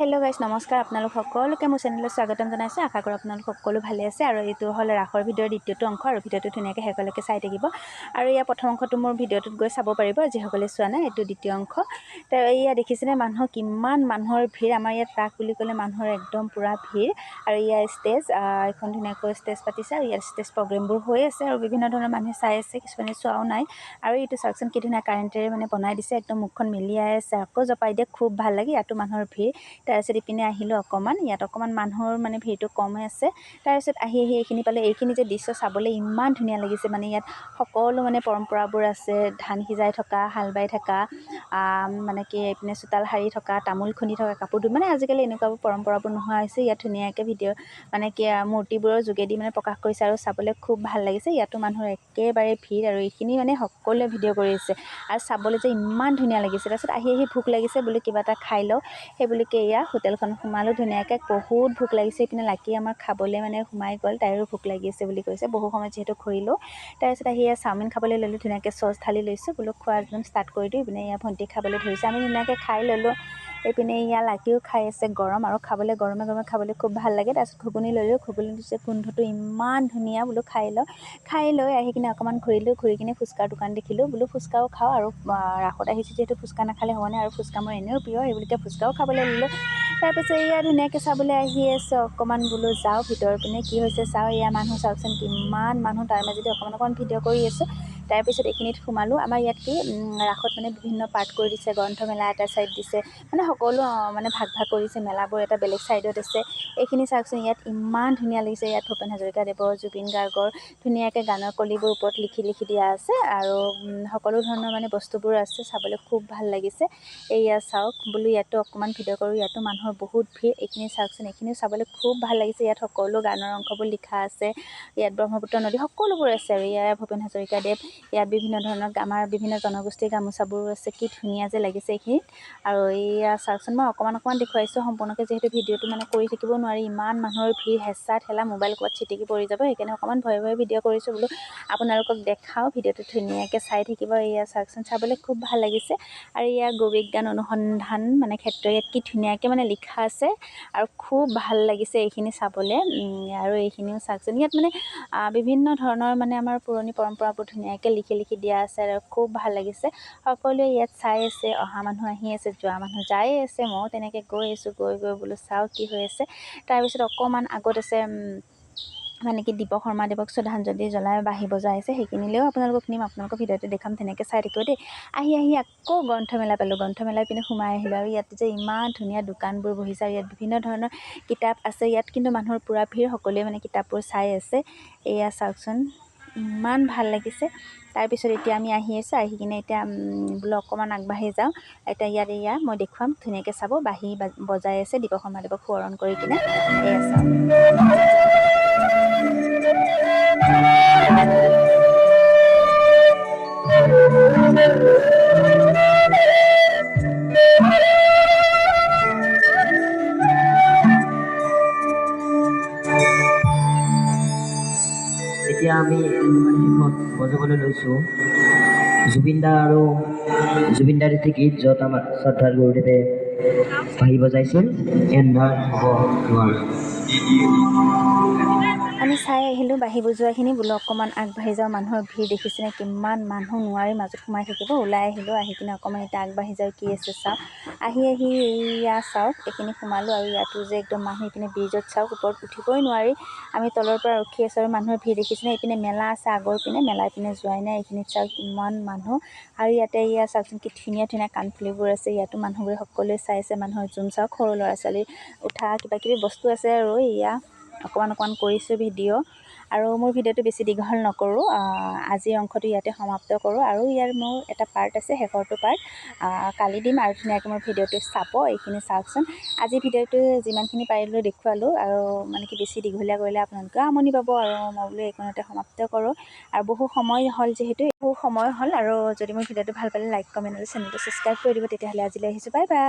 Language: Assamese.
হেল্ল' গাইজ, নমস্কাৰ। আপোনালোক সকলোকে মোৰ চেনেললৈ স্বাগতম জনাইছোঁ। আশা কৰোঁ আপোনালোক সকলো ভালে আছে। আৰু এইটো হ'ল ৰাসৰ ভিডিঅ'ৰ দ্বিতীয়টো অংশ আৰু ভিডিঅ'টো ধুনীয়াকৈ শেষলৈকে চাই থাকিব। আৰু ইয়াৰ প্ৰথম অংশটো মোৰ ভিডিঅ'টোত গৈ চাব পাৰিব, যিসকলে চোৱা নাই। এইটো দ্বিতীয় অংশ। তো এয়া দেখিছেনে মানুহ, কিমান মানুহৰ ভিৰ! আমাৰ ইয়াত ৰাস বুলি ক'লে মানুহৰ একদম পূৰা ভিৰ। আৰু ইয়াৰ ষ্টেজ এখন ধুনীয়াকৈ ষ্টেজ পাতিছে আৰু ইয়াত ষ্টেজ প্ৰগ্ৰেমবোৰ হৈ আছে আৰু বিভিন্ন ধৰণৰ মানুহে চাই আছে, কিছুমানে চোৱাও নাই। আৰু এইটো চাওকচোন, কি ধুনীয়া কাৰেণ্টেৰে মানে বনাই দিছে, একদম মুখখন মেলিয়াই আছে, আকৌ জপাই দিয়ে, খুব ভাল লাগে। ইয়াতো মানুহৰ ভিৰ। তাৰপিছত ইপিনে আহিলোঁ অকণমান, ইয়াত অকণমান মানুহৰ মানে ভিৰটো কমেই আছে। তাৰপিছত আহি আহি এইখিনি পালোঁ। এইখিনি যে দৃশ্য চাবলৈ ইমান ধুনীয়া লাগিছে। মানে ইয়াত সকলো মানে পৰম্পৰাবোৰ আছে, ধান সিজাই থকা, হাল বাই থকা, মানে কি এইপিনে চোতাল সাৰি থকা, তামোল খুন্দি থকা, কাপোৰ ধুই, মানে আজিকালি এনেকুৱাবোৰ পৰম্পৰাবোৰ নোহোৱা হৈছে। ইয়াত ধুনীয়াকৈ ভিডিঅ' মানে কি মূৰ্তিবোৰৰ যোগেদি মানে প্ৰকাশ কৰিছে আৰু চাবলৈ খুব ভাল লাগিছে। ইয়াতো মানুহৰ একেবাৰে ভিৰ আৰু এইখিনি মানে সকলোৱে ভিডিঅ' কৰি আছে আৰু চাবলৈ যে ইমান ধুনীয়া লাগিছে। তাৰপিছত আহি আহি ভোক লাগিছে, বোলো কিবা এটা খাই লওঁ। সেই বুলিকে এয়া হোটেলখন সোমালোঁ ধুনীয়াকৈ। বহুত ভোক লাগিছে। ইপিনে লাকি আমাৰ খাবলৈ মানে সোমাই গ'ল, তাইৰো ভোক লাগি আছে বুলি কৈছে, বহু সময় যিহেতু ঘূৰিলোঁ। তাৰপিছত আহি এয়া চাওমিন খাবলৈ ল'লোঁ, ধুনীয়াকৈ চচ ঢালি লৈছোঁ, বোলো খোৱা একদম ষ্টাৰ্ট কৰি দিওঁ। ইপিনে এয়া ভণ্টি খাবলৈ ধৰিছে, আমি ধুনীয়াকৈ খাই ল'লোঁ। এইপিনে এয়া লাকিও খাই আছে। গৰম আৰু খাবলৈ, গৰমে গৰমে খাবলৈ খুব ভাল লাগে। তাৰপিছত ঘুগুনি ল'লোঁ। ঘুগুনি দিছে, গোন্ধটো ইমান ধুনীয়া, বোলো খাই লওঁ। খাই লৈ আহি কিনে অকণমান ঘূৰিলোঁ। ঘূৰি কিনে ফুচকাৰ দোকান দেখিলোঁ, বোলো ফুচকাও খাওঁ আৰু ৰাসত আহিছোঁ যিহেতু ফুচকা নাখালে হ'বনে? আৰু ফুচকা মোৰ এনেও প্ৰিয়, সেই বুলিকে ফুচকাও খাবলৈ ল'লোঁ। তাৰপিছত এয়া ধুনীয়াকৈ চাবলৈ আহি আছোঁ, অকণমান বোলো যাওঁ ভিতৰৰ পিনে, কি হৈছে চাওঁ। এয়া মানুহ চাওকচোন, কিমান মানুহ, তাৰ মাজেদি অকণমান অকণমান ভিডিঅ' কৰি আছোঁ। তাৰপিছত এইখিনিত সোমালোঁ। আমাৰ ইয়াত কি ৰাসত মানে বিভিন্ন পাৰ্ট কৰি দিছে। গ্ৰন্থমেলা এটা ছাইড দিছে, মানে সকলো মানে ভাগ ভাগ কৰিছে। মেলাবোৰ এটা বেলেগ ছাইডত আছে। এইখিনি চাওকচোন, ইয়াত ইমান ধুনীয়া লাগিছে। ইয়াত ভূপেন হাজৰিকাদেৱৰ, জুবিন গাৰ্গৰ ধুনীয়াকৈ গানৰ কলিবোৰ ওপৰত লিখি লিখি দিয়া আছে আৰু সকলো ধৰণৰ মানে বস্তুবোৰ আছে, চাবলৈ খুব ভাল লাগিছে। এয়া চাওক, বোলো ইয়াতো অকণমান ভিডিঅ' কৰোঁ। ইয়াতো মানুহৰ বহুত ভিৰ। এইখিনি চাওকচোন, এইখিনিও চাবলৈ খুব ভাল লাগিছে। ইয়াত সকলো গানৰ অংশবোৰ লিখা আছে। ইয়াত ব্ৰহ্মপুত্ৰ নদী সকলোবোৰ আছে আৰু ইয়াৰ ভূপেন হাজৰিকাদেৱ, ইয়াত বিভিন্ন ধৰণৰ আমাৰ বিভিন্ন জনগোষ্ঠীৰ গামোচাবোৰো আছে। কি ধুনীয়া যে লাগিছে এইখিনিত! আৰু এইয়া চাওকচোন, মই অকণমান অকণমান দেখুৱাইছোঁ, সম্পূৰ্ণকৈ যিহেতু ভিডিঅ'টো মানে কৰি থাকিব নোৱাৰি। ইমান মানুহৰ ভিৰ, হেঁচা ঠেলা, মোবাইল ক'ৰবাত ছিটিকি পৰি যাব, সেইকাৰণে অকণমান ভয়ে ভয়ে ভিডিঅ' কৰিছোঁ। বোলো আপোনালোকক দেখাওঁ, ভিডিঅ'টো ধুনীয়াকৈ চাই থাকিব। এয়া চাওকচোন, চাবলৈ খুব ভাল লাগিছে। আৰু এয়া গো বিজ্ঞান অনুসন্ধান মানে ক্ষেত্ৰ, ইয়াত কি ধুনীয়াকৈ মানে লিখা আছে আৰু খুব ভাল লাগিছে এইখিনি চাবলৈ। আৰু এইখিনিও চাওকচোন, ইয়াত মানে বিভিন্ন ধৰণৰ মানে আমাৰ পুৰণি পৰম্পৰাবোৰ ধুনীয়াকৈ লিখি লিখি দিয়া আছে আৰু খুব ভাল লাগিছে। সকলোৱে ইয়াত চাই আছে, অহা মানুহ আহি আছে, যোৱা মানুহ যায়ে আছে। ময়ো তেনেকৈ গৈ আছোঁ, গৈ গৈ বোলো চাওঁ কি হৈ আছে। তাৰপিছত অকণমান আগত আছে মানে কি দীপক শৰ্মাদেৱক শ্ৰদ্ধাঞ্জলি জ্বলাই বাঁহী বজাই আছে। সেইখিনিলৈও আপোনালোকক নিম, আপোনালোকৰ ভিডিঅ'টো দেখাম, ধুনীয়াকৈ চাই থাকিব দেই। আহি আহি আকৌ গ্ৰন্থমেলা পালোঁ। গ্ৰন্থমেলাৰ পিনে সোমাই আহিলোঁ আৰু ইয়াত যে ইমান ধুনীয়া দোকানবোৰ বহিছে আৰু ইয়াত বিভিন্ন ধৰণৰ কিতাপ আছে। ইয়াত কিন্তু মানুহৰ পূৰা ভিৰ, সকলোৱে মানে কিতাপবোৰ চাই আছে। এয়া চাওকচোন, ইমান ভাল লাগিছে। তাৰপিছত এতিয়া আমি আহি আছোঁ, আহি কিনে এতিয়া বোলো অকণমান আগবাঢ়ি যাওঁ। এতিয়া ইয়াত এয়া মই দেখুৱাম, ধুনীয়াকৈ চাব, বাঁহী বজাই আছে দীপক শৰ্মাদেৱক সোঁৱৰণ কৰি কিনে। এয়া চাওক। এতিয়া আমি একেবাৰে শেষত বজাবলৈ লৈছোঁ জুবিন দা আৰু জুবিন দাৰ এটি গীত, য'ত আমাৰ শ্ৰদ্ধাৰ গুৰুদেৱে বাঁহী বজাইছিল, এন্ধাৰ হ'ব নোৱাৰে। আমি চাই আহিলোঁ বাঁহী বজোৱাখিনি। বোলো অকণমান আগবাঢ়ি যাওঁ। মানুহৰ ভিৰ দেখিছেনে কিমান মানুহ, নোৱাৰি মাজত সোমাই থাকিব। ওলাই আহিলোঁ, আহি কিনে অকণমান এতিয়া আগবাঢ়ি যাওঁ, কি আছে চাওঁ। আহি আহি এয়া চাওক, এইখিনি সোমালোঁ আৰু ইয়াতো যে একদম মানুহ। ইপিনে ব্ৰিজত চাওক, ওপৰত উঠিবই নোৱাৰি, আমি তলৰ পৰা ৰখি আছোঁ। আৰু মানুহৰ ভিৰ দেখিছেনে? এইপিনে মেলা আছে, আগৰ পিনে মেলাৰ পিনে যোৱাই নাই। এইখিনিত চাওক, ইমান মানুহ। আৰু ইয়াতে এয়া চাওকচোন, কি ধুনীয়া ধুনীয়া কাণফুলিবোৰ আছে। ইয়াতো মানুহবোৰে সকলোৱে চাই আছে। মানুহৰ জুম চাওক, সৰু ল'ৰা ছোৱালী উঠা কিবা কিবি বস্তু আছে। আৰু এয়া অকণমান অকণমান কৰিছোঁ ভিডিঅ' আৰু মোৰ ভিডিঅ'টো বেছি দীঘল নকৰোঁ। আজিৰ অংশটো ইয়াতে সমাপ্ত কৰোঁ আৰু ইয়াৰ মোৰ এটা পাৰ্ট আছে, শেষৰটো পাৰ্ট কালি দিম আৰু ধুনীয়াকৈ মোৰ ভিডিঅ'টো চাব। এইখিনি চাওকচোন, আজি ভিডিঅ'টো যিমানখিনি পাৰিলোঁ দেখুৱালোঁ আৰু মানে কি বেছি দীঘলীয়া কৰিলে আপোনালোকেও আমনি পাব আৰু মই বোলো এইকণতে সমাপ্ত কৰোঁ। আৰু বহু সময় হ'ল যিহেতু, বহু সময় হ'ল। আৰু যদি মোৰ ভিডিঅ'টো ভাল পালে লাইক, কমেণ্ট আৰু চেনেলটো ছাবস্ক্ৰাইব কৰি দিব। তেতিয়াহ'লে আজিলৈ আহিছোঁ, বাই বাই।